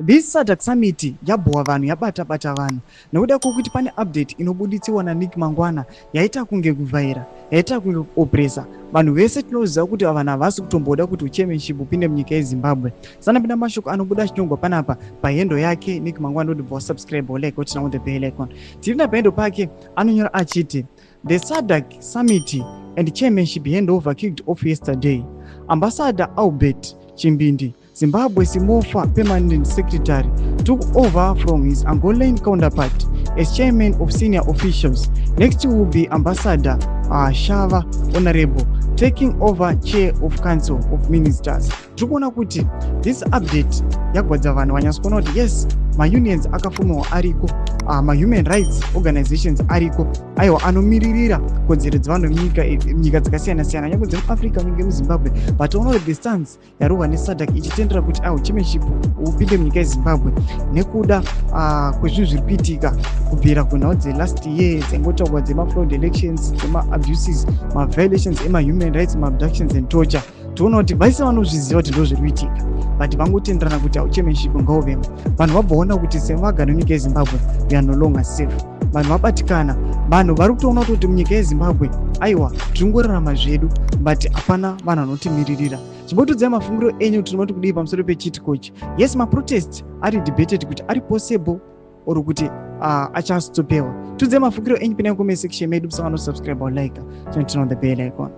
This SADC summit yabhowa vanhu, yabata bata vanhu nekuda kwokuti pane update inobuditsiwa naNick Mangwana yaita kunge kuvhaira, yaita kunge kuopresa vanhu vese. Tinoziva kuti vanhu havasi kutomboda kuti uchairmanship upinde munyika yeZimbabwe. Sanapinda mashoko anobuda achinyorwa panapa pahandle yake Nick Mangwana. Ndobva wasubscribe, like, turn on the bell icon. Tiri napahandle pake, anonyora achiti, "The SADC summit and chairmanship handover kicked off yesterday. Ambassador Albert Chimbindi, Zimbabwe SIMOFA permanent secretary, took over from his Angolan counterpart as chairman of senior officials. Next will be Ambassador Shava Honorable taking over chair of Council of Ministers." Tiri kuona kuti this update yagwadza vanhu. Vanyatso kuona kuti yes, maunions akafomiwa ariko, mahuman rights organizations ariko, aiwa, anomiririra kodzero dzevanhu munyika, nyika dzakasiyana siyana, nyange dzemuAfrica, munge muZimbabwe. But ona kuti the stance yarohwa neSADC ichitendera kuti aiwa, chairmanship upinde munyika yeZimbabwe nekuda kwezvinhu zviri kuitika kubvira kunhau dzelast year dzaingotaurwa, dzemafraud elections, dzemaabuses, maviolations emahuman rights, maabductions and torture. Toona kuti vaise vanozviziva kuti ndo zviri kuitika, but vangotenderana kuti chairmanship ngauvemo. Vanhu vabvaona kuti sevagari munyika yeZimbabwe, we are no longer safe. Vanhu vabatikana, vanhu vari kutoona kuti munyika yeZimbabwe, aiwa, tingorarama zvedu, but hapana vanhu vanotimiririra. Chimbotiudzai mafungiro enyu kuti tinoti kudii pamusoro pechiitiko ichi. Yes, maprotest ari debated kuti ari possible or kuti achastopewa. Tiudzai mafungiro enyu pinai comment section medu. Musangano subscribe or like, turn on the bell icon.